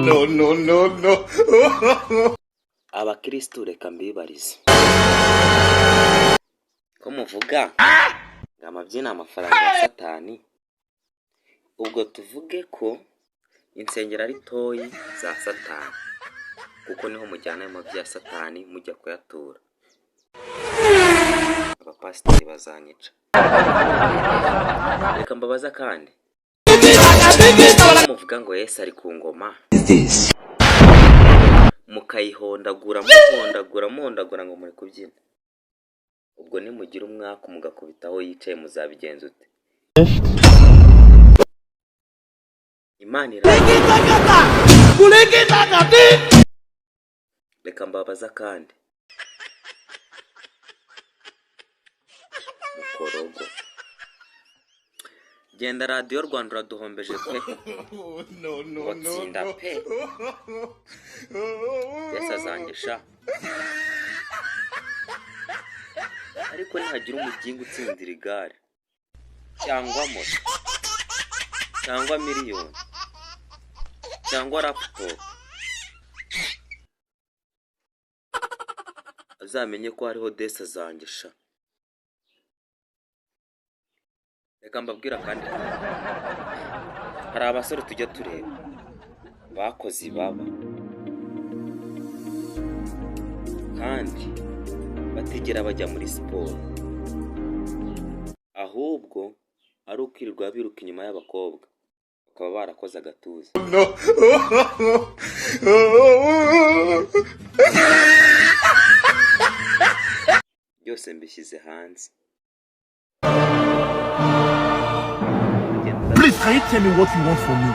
No, no, no, no. Abakirisitu, reka mbibarize, ko muvuga ngo amabyi ni amafaranga ya Satani, ubwo tuvuge ko insengero ari toyi za Satani, kuko niho mujyana ayo mabyi ya Satani mujya kuyatura? Abapasiteri bazanyica. Reka mbabaza kandi, ko muvuga ngo Yesu ari ku ngoma, mukayihondagura, muhondagura, muhondagura ngo muri kubyina, ubwo nimugira umwaku mugakubita aho yicaye, muzabigenza ute? Imana ira. Reka mbabaza kandi, mukorogo genda, Radiyo Rwanda uraduhombeje pe. No, no, no, Watsinda no. pe. Yesu azangisha, ariko nihagira umuginga utsindira igare cyangwa moto cyangwa miliyoni cyangwa laptop, azamenye ko hariho desi azangisha. Reka mbabwira kandi, hari abasore tujya tureba bakoze ibaba kandi batigera bajya muri siporo, ahubwo ari ukwirirwa biruka inyuma y'abakobwa, bakaba barakoze agatuza. No. Byose mbishyize hanze. Please, can you tell me what you want from me?